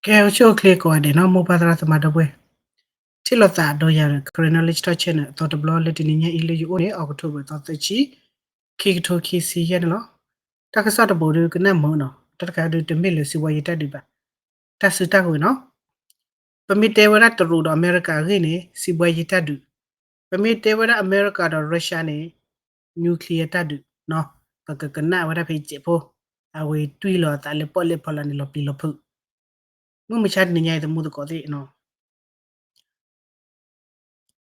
ကဲ အိၣ်ဆူၣ်အိၣ်ချ့ကိးဂၤဒဲးနီၤ မိၢ်ပၢ်သရၣ်သမါဒီပုၢ်ဝဲၢ်, ထံၣ်လိာ်သးဒီးယၤဒီး Karen Knowledge Talk Channel အသီတဘျီလၢတနံၤညါအံၤလၢယအိၣ်န့ၣ် October သီသၢဆံ, ခံကထိခံဆံယဲၢ်န့ၣ်လီၤ. တၢ်ကစီၣ်တဘိးဒုးကနၣ်မုာ်နီၤ, တၢ်တခါဒုးတမ့ၢ်လၢစံးဘှါယံၤတၢ်ဒုးဘၣ်, တၢ်စုတၢ်ကဝဲၤနီၤ. ပမ့ၢ်တဲဝဲဒၣ်တရူးဒီးအမဲရကၤအဂ့ၢ်န့ၣ် စံးဘှါယံၤတၢ်ဒုး, ပမ့ၢ်တဲဝဲဒၣ်အမဲရကၤဒီး Russia န့ၣ် nuclear တၢ်ဒုးနီၤ, ပကကနၣ်ဝဲဒၣ်ဖဲစဲးဖိ, အဝဲတွံၢ်လီၤအသးလၢပီၣ်လဲၣ်ဖီလာ်န့ၣ် လီၤပျံၤလီၤဖုး မုၢ်မဆါတနံၤညါအံၤ သမူသကိးသ့ၣ်နီၤ,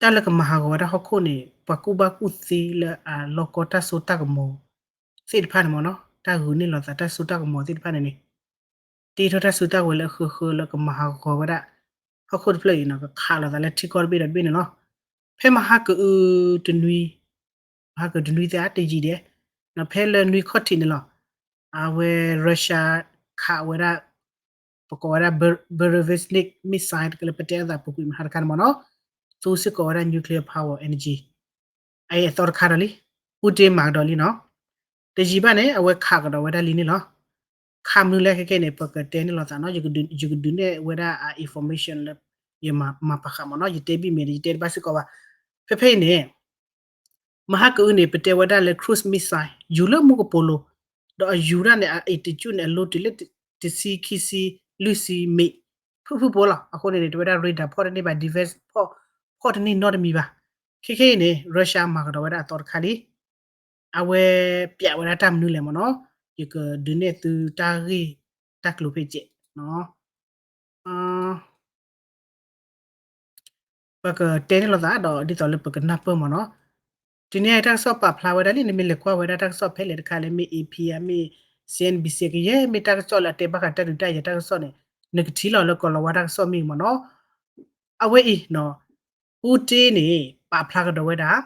တၢ်လၢကမၤဟးဂီၤဝဲဒၣ်ဟီၣ်ခိၣ်န့ၣ် ပှၤကူၣ်ဘၣ်ကူၣ်သ့လၢအလီၢ်ကီတၢ်စိတၢ်ကမီၤသ့ၣ်တဖၣ်န့ၣ်မ့ၢ်နီၤ, တၢ်ဂုာ်န့ၢ်လိာ်သးတၢ်စိတၢ်ကမီၤသ့ၣ်တဖၣ်န့ၣ်န့ၣ်, တ့ထီၣ်တၢ်စုတၢ်ကဝဲၤလၢအဃၢဃၢလၢကမၤဟးဂီၤဝဲဒၣ် ဟီၣ်ခိၣ်တဖျၢၣ်အံၤနီၤ, ကခးလိာ်သးလၢထံကီၢ်တဘ့ၣ်ဒီးတဘ့ၣ်န့ၣ်လီၤ. ဖဲမဟါကအုးတနွံ, မဟါကအုးတနွံသ့ၣ်ဧါ တယံာ်ဒဲး, ဖဲလၢနွံခီၣ်ထံးန့ၣ်လီၤ, အဝဲ Russia ခးဝဲဒၣ် ပကိးဝဲဒၣ် ballistic missile ကလၢပတဲအသးပူၤကွံာ်မဟါတခါန့ၣ်မ့ၢ်နီၤ, သူစ့ၢ်ကီးဝဲဒၣ် nuclear power energy အအံၤအသီတခါဒီးလံ, Putin မၤကဒီးလံနီၤ. တယံာ်ဘၣ်န့ၣ် အဝဲခးကဒီးဝဲဒၣ်လံန့ၣ်လီၤ. ခးမနုၤလဲၣ်ခဲကဲန့ၣ် ပကတဲန့ၢ်လိာ်သးနီၤ, ယကဒုးနဲၣ်ဝဲဒၣ်အ information လၢ ယမၤပာ်ဃာ်မ့ၢ်နီၤ, ယတဲဘၣ်မ့ၢ်ဒီး ယတဲတဘၣ်စ့ၢ်ကီးဘၣ်. ဖဲဖဲအံၤန့ၣ် မဟါကအုးန့ၣ် ပတဲဝဲဒၣ်လၢ cruise missile ယူၤလၢမူကပိာ်လိၤ, ဒီးအယူၤဒၣ်န့ၣ် အ altitude န့ၣ် အလိတုၤလၢ တဆံခံဆံ လွံၢ်ဆံမ့ၣ် ဖုၣ်ဖုၣ်ဖိလီၤ. အဃိန့ၣ်န့ၣ် တဲဝဲဒၣ် radar ဖီၣ်တန့ၢ်ဘၣ်, defense ဖီၣ်တန့ၢ်နီတမံၤဘၣ်. ခဲခဲအံၤန့ၣ် Russia မၤကဒီးဝဲဒၣ်အသီတခါလံ. အဝဲပျးဝဲဒၣ်တၢ်မနုၤလဲၣ်မ့ၢ်နီၤ, ယကဒုးနဲၣ်သုတၢ်ဂ့ၢ်တၢ်ကျိၤဖဲစဲး ပကတဲန့ၢ်လိာ်သးဒီးဒ်သိးလၢပကနၢ်ပၢၢ်မ့ၢ်နီၤ. တနံၤအံၤတၢ်ကစီၣ်ပာ်ဖျါဝဲဒၣ်လံ, နမ့ၢ်လဲၤကွၢ်ဝဲဒၣ်တၢ်ကစီၣ်ဖဲလဲၣ်တခါလဲၣ်, မ့ၢ် AP ဧါ, မ့ၢ် CNBC ကယဲၢ် မ့ၢ်တၢ်ကစီၣ်လၢအတဲဘၣ်ဃးတၢ်ဒုးတၢ်ယၤတၢ်ကစီၣ်န့ၣ် နကထံၣ်လီၤလၢကီၤလၤဝါတၢ်ကစီၣ်မ့ၢ်မ့ၢ်နီၤ. အဝဲအံၤ Putin န့ၣ် ပာ်ဖျါကဒီးဝဲဒၣ်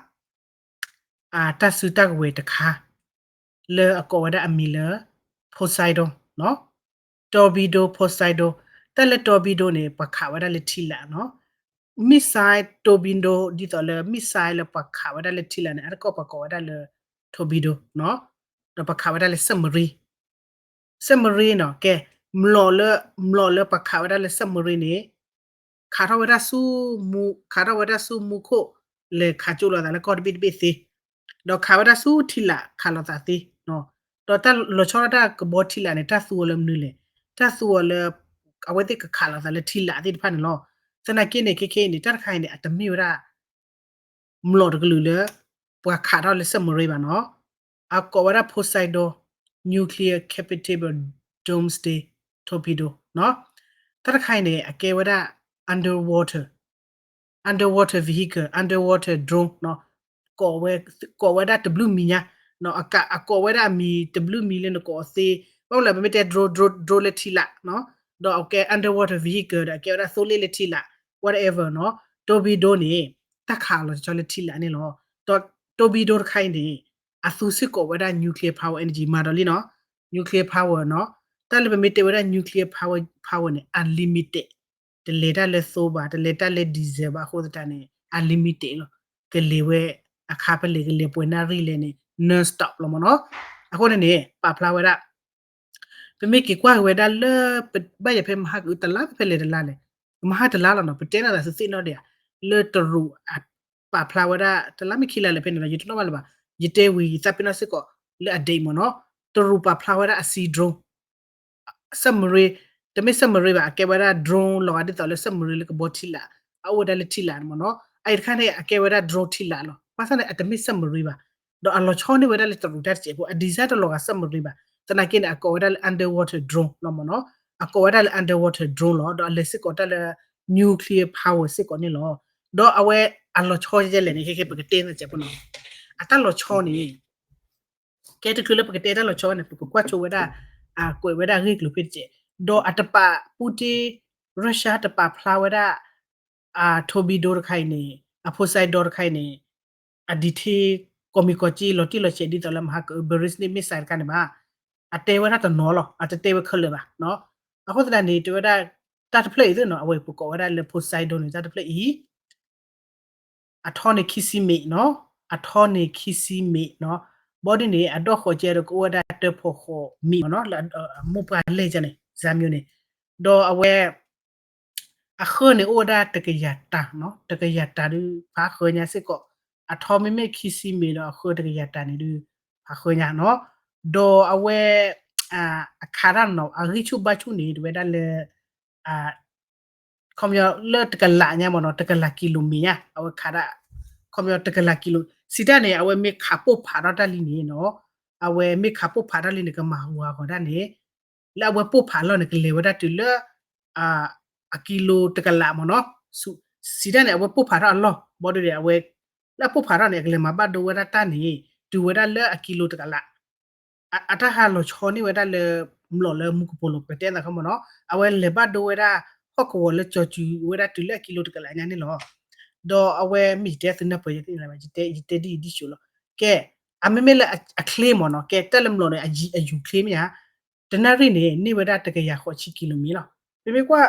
တၢ်စုတၢ်ကဝဲၤတခါ လၢအကိးဝဲဒၣ်အမံၤလၢ Poseidon နီၤ, torpedo Poseidon. တၢ်လၢ torpedo န့ၣ် ပှၤခးဝဲဒၣ်လၢထံလာ်နီၤ, missile torpedo ဒ်သိးလၢ missile လၢပှၤခးဝဲဒၣ်လၢထံလာ်န့ၣ် အါတကီၢ်ပှၤကိးဝဲဒၣ်လၢ torpedo နီၤ, ဒီးပှၤခးဝဲဒၣ်လၢ submarine, submarine နီၤ, ကဲ မျိာ်လၢ မျိာ်လၢပှၤခးဝဲဒၣ်လၢ submarine န့ၣ် ခးထီၣ်ဝဲဒၣ်ဆူ ခးထီၣ်ဝဲဒၣ်ဆူမူခိၣ် လဲၤခးကၠိလိာ်သးလၢကီၢ်တဘ့ၣ်တဘ့ၣ်သ့, ဒီးခးဝဲဒၣ်ဆူထံလာ်ခးလိာ်သးသ့, ဒီးတၢ်လီၤဆီဒၣ်တၢ်ကဘီထံလာ်န့ၣ် တၢ်သူအီၤလၢမနုၤလဲၣ်, တၢ်သူအီၤလၢ အဝဲသ့ၣ်ကခးလိာ်သးလၢထံလာ်သ့ၣ်တဖၣ်န့ၣ်လီၤ. သနာ်က့န့ၣ် ခဲခဲအံၤန့ၣ် တၢ်တခါအံၤန့ၣ် အတမ့ၢ်ဝဲဒၣ် မျိာ်တကလုာ်လၢ ပှၤခးထီၣ်လၢ submarine ဘၣ်နီၤ, အကိးဝဲဒၣ် Poseidon nuclear capable doomsday torpedo နီၤ, တၢ်တခါအံၤန့ၣ် အကဲဝဲဒၣ် underwater underwater vehicle, underwater drone နီၤ, ကိးဝဲဒၣ်တဘျုးမံၤညါ, အကိးဝဲဒၣ်အမံၤတဘျုးမံၤလၢနကိးအီၤသ့, ဘၣ်မနုၤလၢပမ့ၢ်တဲ drone, drone လၢထံလာ်နီၤ, ဒီးအကဲ underwater vehicle ဒီးအကဲဝဲဒၣ်သိလ့ၣ်လၢထံလာ် whatever နီၤ, torpedo န့ၣ် တၢ်ခးလီၤဆီလၢထံလာ်န့ၣ်လီၤ. ဒီး torpedo တခါအံၤန့ၣ် အသူစ့ၢ်ကီးဝဲဒၣ် nuclear power energy မၤဒီးလံနီၤ, nuclear power နီၤ, တၢ်လၢပမ့ၢ်တဲဝဲဒၣ် nuclear power, power န့ၣ် unlimited, တလဲၤတၢ်လၢသိဘၣ်, တလဲၤတၢ်လၢ diesel ဘၣ်အဃိသတးန့ၣ် unlimited လီၤ. ကလဲၤဝဲအခါဖဲလဲၣ်, ကလဲၤပှဲၤနၣ်ရံၣ်လဲၣ်န့ၣ် non-stop လီၤမ့ၢ်နီၤ. အဃိန့ၣ်န့ၣ် ပာ်ဖျါဝဲဒၣ် ပမ့ၢ်က့ၤကွၢ်က့ၤဝဲဒၣ်လၢ ဘၣ်ယၤဖဲမဟါကအုးတလါ ဖဲလဲၣ်တလါလဲၣ်, မဟါတလါလီၤနီၤ, ပတဲနၤသးသုသ့ၣ်နီၣ်ဒံးဧါ, လၢတရူး ပာ်ဖျါဝဲဒၣ် တလါမ့ၢ်ခံလါလဲၣ်ဖဲန့ၣ်လီၤ, ယတနီၣ်ဘၣ်လၢၤဘၣ်, ယတဲဝံၤ ယသးပ့ၤနီၣ်စ့ၢ်ကီးလၢအ date မ့ၢ်နီၤ, တရူးပာ်ဖျါဝဲဒၣ်အ sea drone, submarine, တမ့ၢ် submarine ဘၣ်, အကဲဝဲဒၣ် drone လီၤဂာ်ဒ်သိးလၢ submarine လၢကဘီထံလာ်, အအိၣ်ဝဲဒၣ်လၢထံလာ်န့ၣ်မ့ၢ်နီၤ, အအံၤတခါန့ၣ် အကဲဝဲဒၣ် drone ထံလာ်လီၤ, ဘၣ်ဆၣ်န့ၣ် အတမ့ၢ် submarine ဘၣ်, ဒီးအလီၤဆီန့ၢ်ဝဲဒၣ်လၢတရူးတၢ်တစဲးဖိ, အ design တလီၤဂာ် submarine ဘၣ်, သနာ်က့န့ၣ် အကိးဝဲဒၣ်လၢ underwater drone လီၤမ့ၢ်နီၤ, အကိးဝဲဒၣ်လၢ underwater drone လီၤ, ဒီးအလဲၤစ့ၢ်ကီးတၢ်လၢ nuclear power စ့ၢ်ကီးန့ၣ်လီၤ, ဒီးအဝဲအလီၤဆီယဲလဲၣ်န့ၣ် ခဲခဲပကတဲနၤစဲးဖိနီၤ, အတၢ်လီၤဆီန့ၣ် ကဲတချုးလၢပကတဲတၢ်လီၤဆီန့ၣ် ပကကွၢ်ဆိဝဲဒၣ် ကွဲးဝဲဒၣ်အဂ့ၢ်ကျိၤဖဲတစဲး, ဒီးအတပာ် Putin, Russia တပာ်ဖျါဝဲဒၣ် အ torpedo တခါအံၤန့ၣ်, အ Poseidon တခါအံၤန့ၣ်, အ detail ကိးမံၤကိးက့ လီၤတံၢ်လီၤဆဲးဒ်သိးလၢမဟါကအုး ballistic missile တခါန့ၣ်ဘၣ်, အတဲဝဲဒၣ်တနီၤလီၤ, အတတဲဝဲခဲလၢာ်ဘၣ်, အဃိသတးန့ၣ် တဲဝဲဒၣ် တၢ်တဖျၢၣ်အံၤသ့ၣ်နီၤ, အဝဲပကိးဝဲဒၣ်လၢ Poseidon န့ၣ် တၢ်တဖျၢၣ်အံၤ အထီန့ၣ်ခံဆံမ့ၣ်နီၤ, အထီန့ၣ်ခံဆံမ့ၣ်နီၤ, ဘီဒ်န့ၣ် အဒီၣ်ဃီၤကဲဒီးကအိၣ်ဝဲဒၣ်တၢဖီဃီမ့ၣ်မ့ၢ်နီၤ, လၢအမိၢ်ပှၢ်လဲၢ်ကန့ၣ် ဇာမျိုးန့ၣ်, ဒီးအဝဲ အဃၢန့ၣ်အိၣ်ဝဲဒၣ်တကယၤတၢ်နီၤ, တကယၤတၢ်ဒုး ဖးဃၢညါစ့ၢ်ကီး, အထီမ့မ့ၢ်ခံဆံမ့ၢ်ဒီးအဃၢတကယၤတၢ်န့ၣ်ဒုး ဖးဃၢညါနီၤ, ဒီးအဝဲ အခးတၢ်နီၤ အဂံၢ်ဆူၣ်ဘါဆူၣ်န့ၣ် တဝဲဒၣ်လၢ ခီပညီလၢတကလးညါမ့ၢ်နီၤ, တကလးကံလိမ့ၣ်ညါ အဝဲခးဒၣ်, ခီပညီတကလးကံလိ, စံးတၢ်န့ၣ် အဝဲမ့ၢ်ခးပိၢ်ဖးထီၣ်တၢ်လံန့ၣ်နီၤ, အဝဲမ့ၢ်ခးပိၢ်ဖးထီၣ်လံန့ၣ် ကမၤဟူးဂီၤတၢ်န့ၣ်, လၢအဝဲပိၢ်ဖးလီၢ်န့ၣ် ကလဲၤဝဲဒၣ်တုၤလၢ အကံလိတကလးမ့ၢ်နီၤ, စံးတၢ်န့ၣ် အဝဲပိၢ်ဖးထီၣ်အလီၢ် ဘီဒုးဒီး အဝဲ လၢအပိၢ်ဖးထီၣ်န့ၣ် အကလဲၤမၤဘၣ်ဒိဝဲဒၣ်တၢ်န့ၣ် တုၤဝဲဒၣ်လၢအကံလိတကလး အတၢ်ဟးလီၤဆီန့ၢ်ဝဲဒၣ်လၢ မျိာ်လၢမူကပိာ်လိၤ ပတဲသးခီမ့ၢ်နီၤ, အဝဲလဲၤဘၣ်ဒိဝဲဒၣ် ဟီၣ်ကဝီၤလၢကၠီၤစူၤဝဲဒၣ်တုၤလၢအကံလိတကလးညါန့ၣ်လီၤ. ဒီးအဝဲမ့ၢ်ယတဲသုနၢ်ပၢၢ်ယသ့ၣ်ညါဘၣ်, ယတဲဒ်အံၤဒ်ဆိးလီၤ. ကဲ, အမ့မ့ၢ်လၢအချ့မ့ၢ်နီၤ, ကဲတၢ်လၢမျိာ်န့ၣ် အယူၤချ့မ့ၢ်ဧါ, တနၣ်ရံၣ်န့ၣ် န့ၢ်ဝဲဒၣ်တကယၤဃိးဆံကံလိမ့ၣ်လီၤ. ပမ့ၢ်ကွၢ်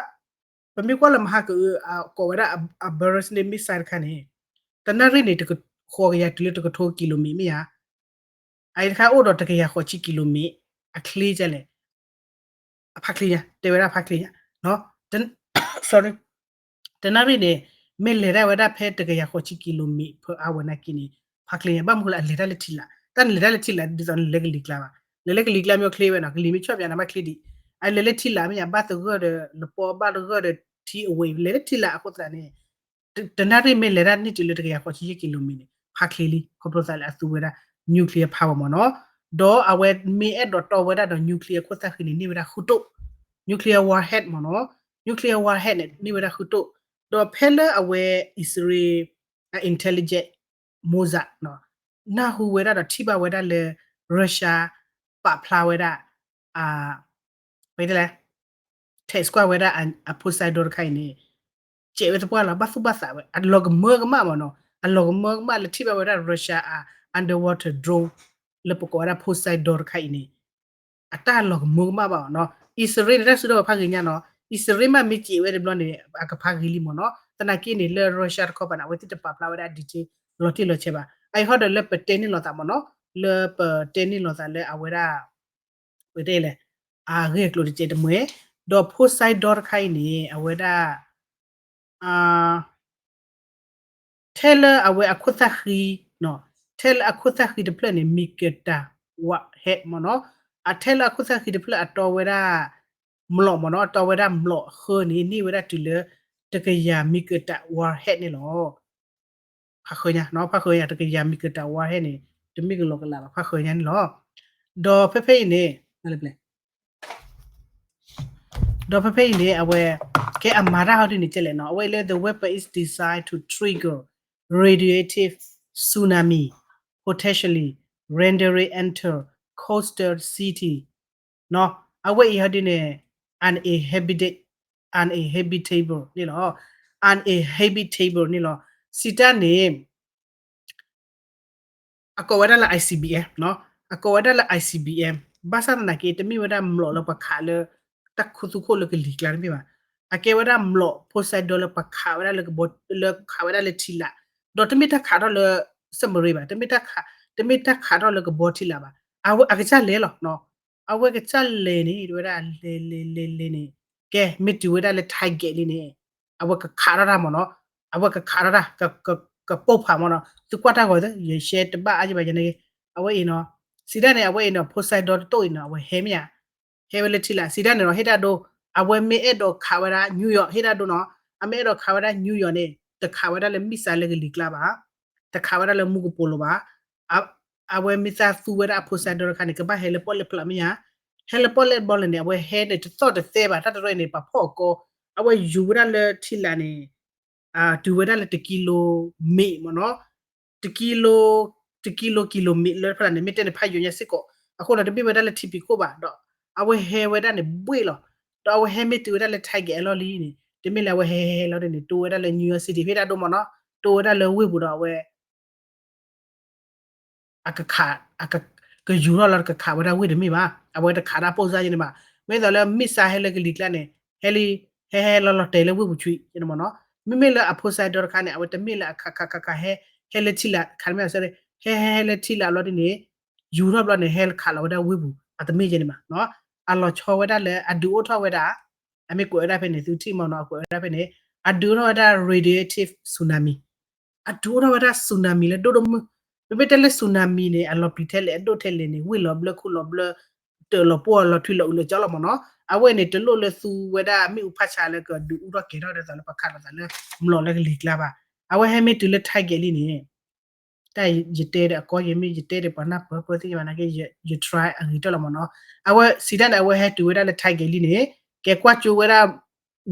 ပမ့ၢ်ကွၢ်လၢမဟါကအု ကိးဝဲဒၣ် အ ballistic missile တခါန့ၣ် တနၣ်ရံၣ်န့ၣ် ဃိးကယၤတုၤလၢတကထိကံလိမ့ၣ်မ့ၢ်ဧါ, အအံၤတခါအိၣ်ဒီးတကယၤဃိးဆံကံလိမ့ၣ် အချ့ကဲလဲၣ်, အဖးချ့ညါ တဲဝဲဒၣ်ဖးချ့ညါ sorry, တနၣ်ရံၣ်န့ၣ် မ့ၢ်လဲၤတၢ်ဝဲဒၣ်ဖဲတကယၤဃိးဆံကံလိမ့ၣ် per hour နာ်က့န့ၣ် ဖးချ့ညါ ဘၣ်မနုၤဃိလၢအလဲၤတၢ်လၢထံလာ်, တၢ်န့ၣ်လဲၤတၢ်လၢထံလာ် ဒ်သိးန့ၣ်လဲၤကလံၤကျါဘၣ်, လဲၤလၢကလံၤကျါမ့ၢ်ချ့ဝဲနီၤ, ကလံၤမ့ၢ်ဆီၣ်ပၠးန့ၣ် ဘၣ်ချ့ဒံး, အလဲၤလၢထံလာ်မ့ၢ်ညါ ဘၣ်သဂၢၢ်ဒီး လပီဘၣ်သဂၢၢ်ဒီးထံအဝ့ၢ် လဲၤလၢထံလာ်အဃိသတးန့ၣ် တနၣ်ရံၣ်မ့ၢ်လဲၤတၢ်န့ၢ်တုၤလၢတကယၤဃိးဆံယဲၢ်ကံလိမ့ၣ်န့ၣ် ဖးချ့လံ, ခီဖျိသးလၢအသူဝဲဒၣ် nuclear power မ့ၢ်နီၤ, ဒီးအဝဲမ့ၢ်အဲၣ်ဒိးတီဝဲဒၣ်ဒီး nuclear အခိၣ်သၣ်ဃံန့ၣ် န့ၢ်ဝဲဒၣ်ဃုတိၣ်, nuclear warhead မ့ၢ်နီၤ, nuclear warhead န့ၣ် န့ၢ်ဝဲဒၣ်ဃုတိၣ်, ဒီးဖဲလၢအဝဲ အံၣ်စရ့လး intelligence Mossad နၢ်ဟူဝဲဒၣ်ဒီးထံၣ်ဘၣ်ဝဲဒၣ်လၢ Russia ပာ်ဖျါဝဲဒၣ် ပတဲလဲၣ် test ကွၢ်ဝဲဒၣ်အ Poseidon တခါအံၤန့ၣ် စဲးဝဲသပှၢ်လီၤ ဘၣ်သူၣ်ဘၣ်သးဝဲ အလီၤကမၢကမၣ်မ့ၢ်နီၤ, အလီၤကမၢကမၣ်လၢထံၣ်ဘၣ်ဝဲဒၣ် Russia အ underwater drone လၢပကိးဝဲဒၣ် Poseidon တခါအံၤန့ၣ် အတၢ်လီၤကမၢကမၣ်ဘၣ်မ့ၢ်နီၤ, အံၣ်စရ့လးန့ၣ် တၢ်စုဒီးပှၤဖးဂ့ၤညါနီၤ, အံၣ်စရ့လးမ့ၢ်မ့ၢ်စဲးဝဲတဘျီန့ၣ် အကဖးဂ့ၤလံမ့ၢ်နီၤ, သနာ်က့န့ၣ် လၢ Russia တခီပၤန့ၣ် အဝဲသ့ၣ်တပာ်ဖျါဝဲဒၣ် detail လီၤတံၢ်လီၤဆဲးဘၣ်, အအံၤဟီဒီးလၢပတဲန့ၢ်လိာ်သးမ့ၢ်နီၤ, လၢပတဲန့ၢ်လိာ်သးလၢအဝဲဒၣ် ပတဲလဲၣ် အဂ့ၢ်အကျိၤတစဲးတမှဲၤ, ဒီး Poseidon တခါအံၤန့ၣ် အဝဲဒၣ် ထဲလၢအဝဲအခိၣ်သၣ်ဃံ, ထဲလၢအခိၣ်သၣ်ဃံတဖျၢၣ်န့ၣ် မံၤကတၢ် warhead မ့ၢ်နီၤ, အထဲလၢအခိၣ်သၣ်ဃံတဖျၢၣ်အတီဝဲဒၣ် မျိာ်မ့ၢ်နီၤ, အတီဝဲဒၣ်မျိာ်အဃၢန့ၣ် န့ၢ်ဝဲဒၣ်တုၤလၢ တကယၤမံၤကတၢ် warhead န့ၣ်လီၤ. ဖးဃၢညါ, ဖးဃၢညါ တကယၤမံၤကတၢ် warhead န့ၣ် တမ့ၢ်ကလီကလးဘၣ် ဖးဃၢညါန့ၣ်လီၤ. ဒီးဖဲဖဲအံၤန့ၣ် ဒီးဖဲဖဲအံၤန့ၣ် အဝဲ ကဲအမၤတၢ်ဟီဒုန့ၣ်ကဲလဲၣ်နီၤ, အဝဲလၢ the weapon is designed to trigger radioactive tsunami, potentially rendering entire coastal city အဝဲအံၤဟီဒုန့ၣ် uninhabitable န့ၣ်လီၤ, uninhabitable န့ၣ်လီၤ. စံးတၢ်န့ၣ် အကိးဝဲဒၣ်လၢ I C B M အကိးဝဲဒၣ်လၢ I C B M ဘၣ်ဆၣ်သနာ်က့ တမ့ၢ်ဝဲဒၣ်မျိာ်လၢပှၤခးလၢ တၢ်ခူသူၣ်ခိၣ်လၢကလံၤကျါတမ့ၢ်ဘၣ်. အကဲဝဲဒၣ်မျိာ် Poseidon လၢပှၤခးဝဲဒၣ်လၢကဘီ လၢခးဝဲဒၣ်လၢထံလာ်, ဒီးတမ့ၢ်တၢ်ခးထီၣ်လၢ submarine ဘၣ်, တမ့ၢ်တၢ်ခးထီၣ်လၢကဘီထံလာ်ဘၣ်. အဝဲအကစၢ်လဲၤလီၤ အဝဲကစၢ်လဲၤန့ၣ် တဝဲဒၣ်လဲၤလဲၤလဲၤလဲၤန့ၣ် ကဲ မ့ၢ်တုၤဝဲဒၣ်လၢ target လံန့ၣ် အဝဲကခးထီၣ်တၢ်မ့ၢ်နီၤ, အဝဲကခးထီၣ်တၢ် ကပိၢ်ဖးမ့ၢ်နီၤ, သုကွၢ်တၢ်ဂီၤသု ယရှဲတဘၣ်အါယဘၣ်ယဲန့ၣ်, အဝဲအံၤနီၤ, စံးတၢ်န့ၣ် အဝဲအံၤနီၤ Poseidon တတိၢ်အံၤနီၤ အဝဲဟဲမ့ၢ်ဧါ, ဟဲဝဲလၢထံလာ် စံးတၢ်န့ၣ်နီၤ ဟ့ၣ်တၢ်ဒိ အဝဲမ့ၢ်အဲၣ်ဒိးခးဝဲဒၣ် New York ဟ့ၣ်တၢ်ဒိနီၤ, အမ့ၢ်အဲၣ်ဒိးခးဝဲဒၣ် New York န့ၣ် တခးဝဲဒၣ်လၢ missile လၢကလံၤကျါဘၣ်, တခးဝဲဒၣ်လၢမူကပိာ်လိၤဘၣ် အဝဲမ့ၢ်သးသူဝဲဒၣ်အ Poseidon တခါန့ၣ် ကဘၣ်ဟဲလၢပီၣ်လဲၣ်ဖျၢၣ်မ့ၢ်ဧါ, ဟဲလၢပီၣ်လဲၣ်ဘီလဲၣ်န့ၣ် အဝဲဟဲန့ၣ် တသီၣ်တသဲဘၣ် တၢ်တရၢန့ၣ် ပှၤဖီၣ်အကီ, အဝဲယူၤဝဲဒၣ်လၢထံလာ်န့ၣ် တုၤဝဲဒၣ်လၢတကံလိမ့ၣ်မ့ၢ်နီၤ, တကံလိ တကံလိ ကံလိမ့ၣ်လၢဖဲန့ၣ် မ့ၢ်တဲန့ၣ် ဖးယိာ်ညါစ့ၢ်ကီး, အဃိဒီးတမ့ၢ်ဝဲဒၣ်လၢထံဖံးခိၣ်ဘၣ်ဒီး အဝဲဟဲဝဲဒၣ်န့ၣ်ဘှ့ၣ်လီၤ, ဒီးအဝဲဟဲမ့ၢ်တုၤဝဲဒၣ်လၢ target အလီၢ်လံန့ၣ် တမ့ၢ်လၢအဝဲဟဲဟဲဟဲလီၤန့ၣ် တိဝဲဒၣ်လၢ New York City ဟ့ၣ်တၢ်ဒိမ့ၢ်နီၤ, တိဝဲဒၣ်လၢဝ့ၢ်ပူၤဒီးအဝဲ အကခး ကယူၤထီၣ်လီၤ ကခးဝဲဒၣ်ဝ့ၢ်တမ့ၢ်ဘၣ်, အဝဲတခးဒၣ်ပိၢ်စါယဲန့ၣ်ဘၣ်, မ့ၢ်သိးလၢ missile ဟဲလၢကလံၤကျါန့ၣ် ဟဲလံ ဟဲဟဲလီၤလီၤတဲာ်လၢဝ့ၢ်ပူၤဆွံယဲန့ၣ်မ့ၢ်နီၤ, မ့မ့ၢ်လၢအ Poseidon တခါန့ၣ် အဝဲတမ့ၢ်လၢအခးခးခးခးဟဲ ဟဲလၢထံလာ် ခးတမ့ၢ် ဟဲဟဲဟဲလၢထံလာ်ဘျီဒ်န့ၣ် ယူၤထီၣ်ဘျီန့ၣ် ဟဲခးလီၤဝဲဒၣ်ဝ့ၢ်ပူၤ အတမ့ၢ်ယဲန့ၣ်ဘၣ်, အလီၤဆီဝဲဒၣ်လၢအဒုးအိၣ်ထီၣ်ဝဲဒၣ် အမ့ၢ်ကွဲးဝဲဒၣ်ဖဲန့ၣ် သုထံၣ်မ့ၢ်နီၤ အကွဲးဝဲဒၣ်ဖဲန့ၣ် အဒုးအိၣ်ထီၣ်ဝဲဒၣ် radiative tsunami, အဒုးအိၣ်ထီၣ်ဝဲဒၣ် tsunami လၢဒိၣ်ဒိၣ်မုၢ်, ပမ့ၢ်တဲလၢ tsunami န့ၣ် အလီၤပျံၤထဲလဲၣ် အဒိၣ်ထဲလဲၣ်န့ၣ် ဝ့ၢ်လီၤဘျၢ ခူၣ်လီၤဘျၢ, တၢၣ်လီၤပှီၢ်လီၤထွံလီၤအုးလီၤကၠီလီၤမ့ၢ်နီၤ. အဝဲန့ၣ် တလိၣ်လၢသူဝဲဒၣ်မ့ၣ်အူဖးဆါလၢကဒုးအိၣ်ထီၣ်ကဲၤထီၣ်ဒ်သိးလၢပခးလိာ်သးလၢ မျိာ်လၢကလံၤကျါဘၣ်. အဝဲဟဲမ့ၢ်တုၤလၢ Tonga လံန့ၣ် တၢ်ယတဲဒီးအကီယမ့ၢ်ယတဲဒီးပှၤနၢ်ပၢၢ်ပၢၢ်သ့ၣ်ညါဘၣ်နာ်က့ ယ try အဂ့ၤတၢၢ်လီၤမ့ၢ်နီၤ. အဝဲစံးတၢ်န့ၣ် အဝဲဟဲတုၤဝဲဒၣ်လၢ Tonga လံန့ၣ် ကဲကွၢ်ကၠိဝဲဒၣ်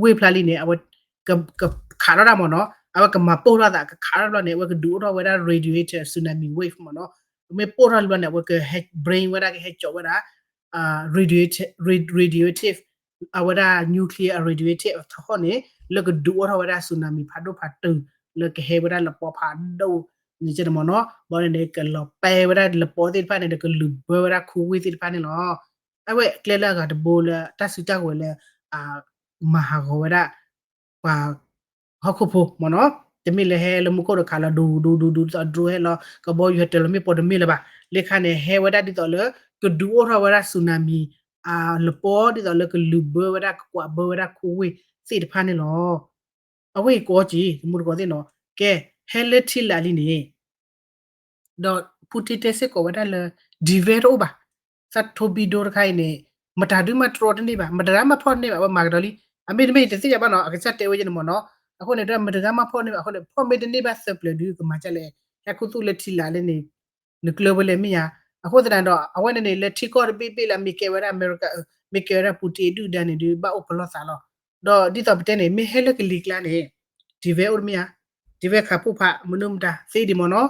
ဝ့ၢ်ဖျါလံန့ၣ် အဝဲကခးထီၣ်တၢ်မ့ၢ်နီၤ. အဝဲကမၤပိၢ်ထီၣ်သး ကခးထီၣ်တဘျီန့ၣ် အဝဲကဒုးအိၣ်ထီၣ်ဝဲဒၣ် radiator tsunami wave မ့ၢ်နီၤ. ပမ့ၢ်ပိၢ်ထီၣ်တဘျီန့ၣ် အဝဲကဟဲ bring ဝဲဒၣ် ကဟဲကၠီဝဲဒၣ် radiative, radiative အဝဲဒၣ် nuclear radiative အထီၣ်န့ၣ် လၢကဒုးအိၣ်ထီၣ်ဝဲဒၣ် tsunami ဖးဒိၣ်ဖးတုၤ လၢကဟဲဝဲဒၣ်လပီဖးဒိၣ်န့ၣ်မ့ၢ်နီၤ. ဘၣ်န့ၣ်န့ၣ် ကလီၤပဲဝဲဒၣ်လပီသ့ၣ်တဖၣ်န့ၣ်ဒီး ကလုာ်ဘၢဝဲဒၣ်ခူဝ့ၢ်သ့ၣ်တဖၣ်န့ၣ်လီၤ. အဝဲကျဲလၢအဂၤတဘိလၢတၢ်စုတၢ်ကဝဲၤလၢ မၤဟးဂီၤဝဲဒၣ် ပှၤဟီၣ်ခိၣ်ဖိမ့ၢ်နီၤ. တမ့ၢ်လၢဟဲလၢမူခိၣ်တခါလီၤ ဒူဒူဒူဒူဒ်သိး drone ဟဲလီၤ ကဘီယူၤဟဲတၢၤလီၤ မ့ၢ်ပိာ်တမ့ၢ်လၢၤဘၣ်. လၢခါန့ၣ် ဟဲဝဲဒၣ်ဒ်သိးလၢ ကဒုးအိၣ်ထီၣ်ဝဲဒၣ် tsunami လပီ ဒ်သိးလၢကလုာ်ဘၢဝဲဒၣ် ကကွၢ်ဘၢဝဲဒၣ်ခူဝ့ၢ်သ့ၣ်တဖၣ်န့ၣ်လီၤ. အဝဲအံၤကီက့ၤ တမူတကိးသ့ၣ်နီၤ. ကဲ ဟဲလၢထံလာ်လံန့ၣ် ဒီး Putin တဲစ့ၢ်ကီးဝဲဒၣ်လၢ defense တအိၣ်ဘၣ်. သး torpedo တခါအံၤန့ၣ် မတၤဒုးမးတြီတန့ၢ်ဘၣ် မတၤဒုးမးဖီၣ်တန့ၢ်ဘၣ် အဝဲမၤကဒီးလံ. အမ့ၢ်တမ့ၢ်တသ့ၣ်ညါဘၣ်နီၤ အကစၢ်တဲဝဲယဲန့ၣ်မ့ၢ်နီၤ. အဃိန့ၣ်ဒီး မတၤဒုးမးဖီၣ်တန့ၢ်ဘၣ်အဃိန့ၣ် ဖီၣ်မ့ၢ်တန့ၢ်ဘၣ်သၢပျၢၤဒုး ကမၤဒ်လဲၣ် ဟဲခူသူၣ်လၢထံလာ်လၢန့ၣ် နကျၢၤဝဲလဲၣ်မ့ၢ်ဧါ. အဃိသတးဒီး အဝဲန့ၣ်န့ၣ် လၢထံကီၢ်တဘ့ၣ်ဘ့ၣ်လၢ မ့ၢ်ကဲဝဲဒၣ်အမဲရကၤ မ့ၢ်ကဲဝဲဒၣ် Putin ဒုၣ်ဒါန့ၣ်ဒုး ဘၣ်အိၣ်ပလီၢ်သးလီၤ. ဒီးဒ်သိးပတဲန့ၣ် မ့ၢ်ဟဲလၢကလံၤကျါန့ၣ် defense အိၣ်တမ့ၢ်ဧါ. defense ခးပိၢ်ဖး မနုၤမတၤသ့ဒံးမ့ၢ်နီၤ.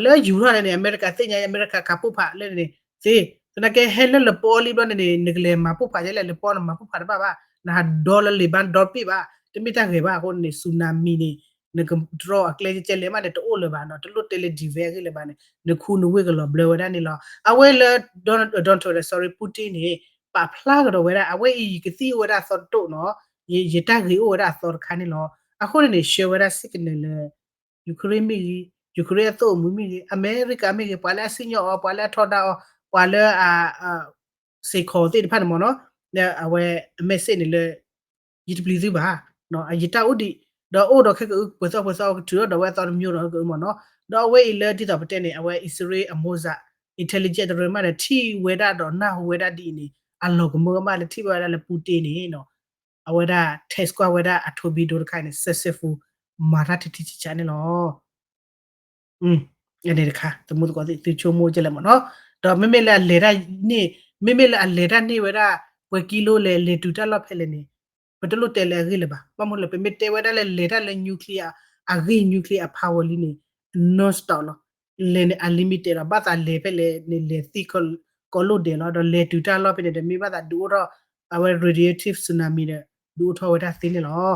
လၢယူၤထီၣ်န့ၣ်န့ၣ် အမဲရကၤသ့ၣ်ညါ အမဲရကၤခးပိၢ်ဖးလၢန့ၣ်သ့. သနာ်က့ဟဲလၢလပီလံဘျီန့ၣ်န့ၣ် နကလဲၤမၤပိၢ်ဖးဒ်လဲၣ် လပီနမၤပိၢ်ဖးတဘၣ်ဘၣ် နဟးဒီလၢလံာ်ဘါဒီပ့ၣ်ဘၣ် တမ့ၢ်တၢ်ဂ့ၤဘၣ်အဃိန့ၣ် tsunami န့ၣ် နကတြီအကျဲကဲလဲၣ်မးန့ၣ် တအိၣ်လၢၤဘၣ်နီၤ တလိၣ်တဲလၢ defense အဂ့ၢ်လၢၤဘၣ်န့ၣ် နခူနဝ့ၢ်ကလီၤဘျၢဝဲဒၣ်န့ၣ်လီၤ. အဝဲလၢ Donald, Donald Trump sorry Putin န့ၣ် ပာ်ဖျါကဒီးဝဲဒၣ် အဝဲအံၤယကသံၣ်အိၣ်ဝဲဒၣ်အသီတတိၢ်နီၤ ယတၢ်ဂ့ၤအိၣ်ဝဲဒၣ်အသီတခါန့ၣ်လီၤ. အဃိန့ၣ်န့ၣ် ဆှၢဝဲဒၣ် signal လၢ Ukraine မ့ၢ်ဂ့ၤ Ukraine အသိၣ်အမုၢ်မ့ၢ်ဂ့ၤ အမဲရကၤမ့ၢ်ဂ့ၤ ပှၤလၢအစံၣ်ညီၣ်အီၤ ပှၤလၢအထီဒါအီၤ ပှၤလၢအ စ့ၢ်ကီးသ့ၣ်တဖၣ်န့ၣ်မ့ၢ်နီၤ အဝဲအ message န့ၣ်လၢ ယတပျံၤသုဘၣ် ယတၢ်အိၣ်ဒံး ဒီးအိၣ်ဒီးခဲကအု ပှဲၤသီပှဲၤသီကတုၤထီၣ်ဒီးဝဲအသီတမျိုးဒီးကမ့ၢ်နီၤ ဒီးအဝဲအံၤလၢဒ်သိးပတဲန့ၣ် အဝဲအံၣ်စရ့လးအ Mossad intelligence တရၢမးဒီး ထံၣ်ဝဲဒၣ်ဒီးနၢ်ဟူဝဲဒၣ်ဒ်အံၤန့ၣ် အလီၤကမၢကမၣ်လၢထံၣ်ဝဲဒၣ်လၢ Putin န့ၣ် အဝဲဒၣ် test ကွၢ်ဝဲဒၣ်အ torpedo တခါအံၤန့ၣ် successful မၤတၢ်ထံထံဆးဆးန့ၣ်လီၤ. အန့ၣ်တခါ တမူတကိးသ့ၣ် သုဆိကမိၣ်ကလဲၣ်မ့ၢ်နီၤ ဒီးမ့မ့ၢ်လၢအလဲၤတၢ်န့ၣ် မ့မ့ၢ်လၢအလဲၤတၢ်န့ၢ်ဝဲဒၣ် ပှဲၤကံလိလဲၣ် လဲၤတုၤတၢ်လီၢ်ဖဲလဲၣ်န့ၣ် ပတလိၣ်တဲလၢအဂ့ၢ်လၢၤဘၣ် ဘၣ်မနုၤလဲၣ် ပမ့ၢ်တဲဝဲဒၣ်လၢလဲၤတၢ်လၢ nuclear အဂ့ၢ် nuclear အ power လံန့ၣ် non-stop လီၤ လဲၤန့ၣ် unlimited လီၤ ဘၣ်သးလဲၤဖဲလဲၣ်န့ၣ် လဲၤသ့ ကိးလိၣ်ဒဲးလီၤ ဒီးလဲၤတုၤတၢ်လီၢ်ဖဲန့ၣ်ဒီး မ့ၢ်ဘၣ်သးဒုးအိၣ်ထီၣ် အဝဲ radiative tsunami ဒီး ဒုးအိၣ်ထီၣ်ဝဲဒၣ်သ့န့ၣ်လီၤ.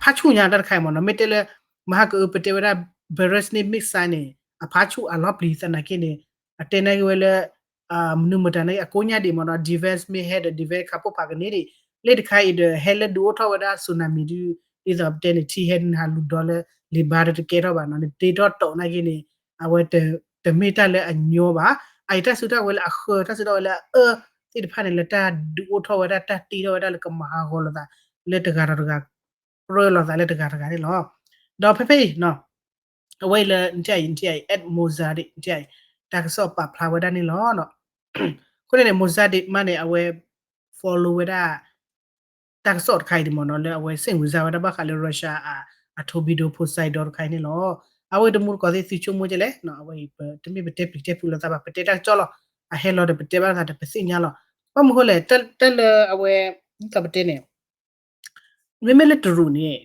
ဖးဆူၣ်ညါတၢ်တခါအံၤမ့ၢ်နီၤ မ့ၢ်တဲလၢ မဟါကအု ပတဲဝဲဒၣ် ballistic missile န့ၣ် အဖးဆူၣ်အလီၤပျံၤသနာ်က့န့ၣ် အတဲနာ်က့ဝဲလၢ မနုၤမတၤန့ၣ် အကိးညါဒံးမ့ၢ်နီၤ defense မ့ၢ်ဟဲဒီး defense ခးပိၢ်ဖးကန့ၢ်ဒံး လၢတခါအံၤဒီး ဟဲလၢဒုးအိၣ်ထီၣ်ဝဲဒၣ် tsunami ဒုး ဒ်သိးပတဲန့ၣ် ထံဟဲနဟးလူၤဒီလၢ လံာ်ဘါဒီးတကဲထီၣ်ဘၣ်နီၤ နတ့ထီၣ်တီၢ်နာ်က့န့ၣ် အဝဲ တမ့ၢ်တၢ်လၢအညီဘၣ် အအံၤတၢ်စုတၢ်ဝဲၤလၢအဃၢၤ တၢ်စုတၢ်ဝဲၤလၢအအၢသ့ၣ်တဖၣ်န့ၣ် လၢတၢ်ဒုးအိၣ်ထီၣ်ဝဲဒၣ် တၢ်တ့ထီၣ်ဝဲဒၣ်လၢကမၤဟးဂီၤလိာ်သး လၢတဂၤဒီးတဂၤ ကြၢးလိာ်သးလၢတဂၤတဂၤန့ၣ်လီၤ. ဒီးဖဲဖဲအံၤ အဝဲအံၤလၢ နထံၣ်အံၤ နထံၣ်အံၤ Mossad နထံၣ်အံၤ တၢ်ကစီၣ်ပာ်ဖျါဝဲဒၣ်န့ၣ်လီၤ. အဃိန့ၣ်န့ၣ် Mossad မးန့ၣ် အဝဲ follow ဝဲဒၣ် တၢ်ကစီၣ်တခါအံၤဒံးမ့ၢ်နီၤ လၢအဝဲစ့ၣ်ဝံၤစါဝဲဒၣ်ဘၣ်ဃးလၢ Russia အ အ torpedo Poseidon တခါအံၤန့ၣ်လီၤ. အဝဲတမူတကိးသ့ၣ်သုဆိကမိၣ်ကလဲၣ် အဝဲအံၤ တမ့ၢ်ပတဲပျံၤတဲဖုးလိာ်သးဘၣ် ပတဲတၢ်ကစီၣ်လီၤ. အဟဲလီၤဒီးပတဲဘၣ်သးဒီးပသ့ၣ်ညါလီၤ. ဘၣ်မနုၤဃိလဲၣ် တၢ်လၢအဝဲ ဒ်သိးပတဲန့ၣ် မ့မ့ၢ်လၢတရူးန့ၣ်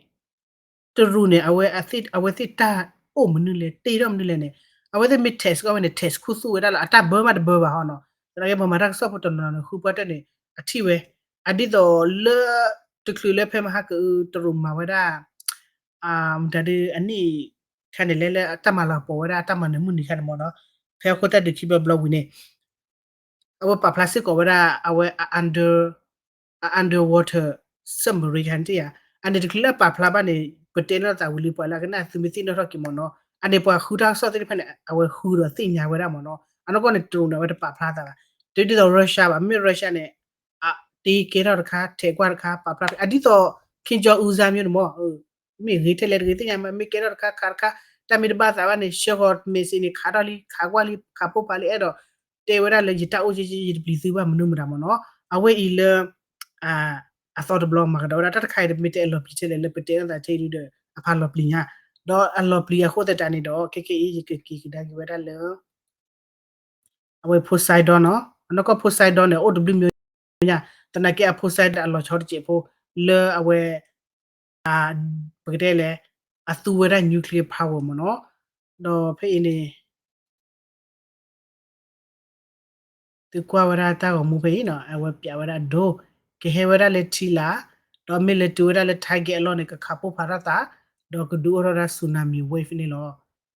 တရူးန့ၣ် အဝဲသ့ၣ်တၢ်အိၣ်မနုၤလဲၣ် တ့ထီၣ်မနုၤလဲၣ်န့ၣ် အဝဲသ့ၣ်မ့ၢ် test ကီၢ်ဝဲန့ၣ် test ခူသူၣ်ဝဲဒၣ်လီၤ အတၢ်ဘၢမးတဘၢဘၣ်ဟီနီၤ သနာ်က့ပှၤမၤတၢ်ကစီၣ်ဖိတနီၤနီၤန့ၣ် ဃုပှၢ်တၢၢ်န့ၣ် အထံၣ်ဝဲ အဒ်သိးလၢ တချုးလၢဖဲမဟါကအု တရူးမၤဝဲဒၣ် မတၤဒုးအနံၣ်ခါန့ၣ်လဲၣ်လၢတၢ်မၤလၤကပီၤဝဲဒၣ်တၢ်မၤနၢၤမုၢ်နံၤခါန့ၣ်မ့ၢ်နီၤ ဖဲအခိၣ်တၢ်ဒုးခံဘျီဘျီဝံၤန့ၣ် အဝဲပာ်ဖျါစ့ၢ်ကီးဝဲဒၣ် အဝဲ အ under အ underwater submarine ခါန့ၣ်တယၤ အန့ၣ်တချုးလၢအပာ်ဖျါဘၣ်န့ၣ် ပတဲနီၢ်သးဝံၤလံ ပှၤလၢအကနၣ်သုမ့ၢ်သ့ၣ်နီၣ်ထီၣ်က့ၤမ့ၢ်နီၤ အန့ၣ်ပှၤဃုတၢ်ကစီၣ်သ့ၣ်တဖၣ်န့ၣ် အဝဲဃုဒီးသ့ၣ်ညါဝဲဒၣ်မ့ၢ်နီၤ အနီၢ်ကီၢ်န့ၣ် တရူးန့ၣ် အဝဲတပာ်ဖျါသးဘၣ် တဒ်သိး Russia ဘၣ် မ့မ့ၢ် Russia န့ၣ် အတ့ကဲထီၣ်တခါ ထဲးကွၢ်တခါ ပာ်ဖျါတခါ အဒ်သိး Kim Jong Un စါမျိုးန့ၣ်မ့ၢ် မ့ၢ်ဂ့ၤထဲလဲၣ်တဂ့ၤသ့ၣ်ညါ မ့ၢ်ကဲထီၣ်တခါခးတခါ တၢ်မ့ၢ်တဘၣ်သးဘၣ်န့ၣ် ဆှၢဃီၤ missile န့ၣ် ခးထီၣ်လံ ခးကွၢ်လံ ခးပိၢ်ဖးလံ အဲၣ်ဒိး တဲဝဲဒၣ်လၢ ယတၢ်အိၣ်က့ ယတပျံၤသုဘၣ်မနုၤမတၤမ့ၢ်နီၤ အဝဲအံၤလၢ အသီတဘျီမၤကဒီးဝဲဒၣ် တၢ်တခါအံၤတမ့ၢ်တဲအလီၤပျံၤထဲလဲၣ် လၢပတဲအသးထဲဒုဒီး အဖးလီၤပျံၤညါ ဒီးအလီၤပျံၤအဃိသတးန့ၣ်ဒီး ခဲခဲအံၤ ယကက့ၤကဒါက့ၤဝဲဒၣ်လၢ အဝဲ Poseidon နီၤ အနီၢ်ကီၢ် Poseidon န့ၣ် အိၣ်တဘျုးမျိုးညါ သနာ်က့အ Poseidon အလီၤဆီတစဲးဖိ လၢအဝဲ ပကတဲလဲၣ် အသူဝဲဒၣ် nuclear power မ့ၢ်နီၤ ဒီးဖဲအံၤန့ၣ် သုကွၢ်ဝဲဒၣ်တၢ်ဂီၤမူဖဲအံၤနီၤ အဝဲပျးဝဲဒၣ် drone ကဟဲဝဲဒၣ်လၢထံလာ် ဒီးမ့ၢ်လဲၤတုၤဝဲဒၣ်လၢ target အလီၢ်န့ၣ် ကခးပိၢ်ဖးထီၣ်သး ဒီးကဒုးအိၣ်ထီၣ်ဝဲဒၣ် tsunami wave န့ၣ်လီၤ.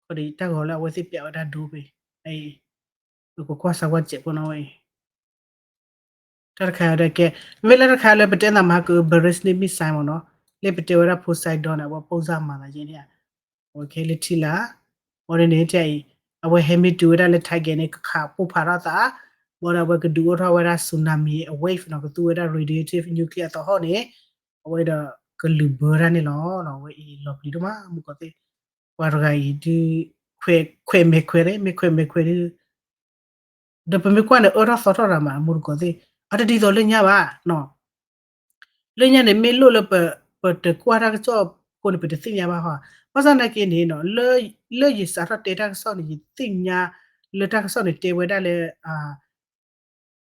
အဃိဒီးတၢ်ဂီၤလၢအဝဲသ့ၣ်ပျးဝဲဒၣ် drone ဖဲအံၤ ပကကွၢ်စၢၤကွၢ်စဲးဖိနီၤဝဲအံၤ တၢ်တခါအံၤဒီးကဲ မ့ၢ်လၢတၢ်တခါလၢပတဲသးမဟါက ballistic missile မ့ၢ်နီၤ လၢပတဲဝဲဒၣ် Poseidon န့ၣ် အဝဲပိၢ်စၢ်မၤသးကဲန့ၣ် အဝဲကဟဲလၢထံလာ် ဘၣ်ဒီးန့ၣ် အဝဲဟဲမ့ၢ်တုၤဝဲဒၣ်လၢ target န့ၣ် ကခးပိၢ်ဖးထီၣ်သး ဘၣ်ဒီးအဝဲကဒုးအိၣ်ထီၣ်ဝဲဒၣ် tsunami wave နီၤ ကသူဝဲဒၣ် radioactive nuclear အသဟီၣ်န့ၣ် အဝဲဒီးကလုၢ်ဘၢတၢ်န့ၣ်လီၤ. အဝဲအံၤလီၤပျံၤဒိၣ်မး မုၢ်ကီၢ်သ့ၣ် ပှၤတဂၤအံၤဒုး ခွဲးမဲာ်ခွဲး မ့ၢ်ခွဲးမဲာ်ခွဲးဒုး ဒီးပမ့ၢ်ကွၢ်န့ၣ် အၢထီၣ်သီထီၣ်ရၤမး မုၢ်ကီၢ်သ့ၣ် အတဒ်သိးလၢညါဘၣ် လၢညါန့ၣ် မ့ၢ်လိၣ်လၢပတကွၢ်တၢ်ကစီၣ်အဃိန့ၣ် ပတသ့ၣ်ညါဘၣ်ဟီ ဘၣ်ဆၣ်သနာ်က့န့ၣ် လၢယစးထီၣ်တဲတၢ်ကစီၣ်န့ၣ် ယသ့ၣ်ညါလၢတၢ်ကစီၣ်န့ၣ်တဲဝဲဒၣ်လၢ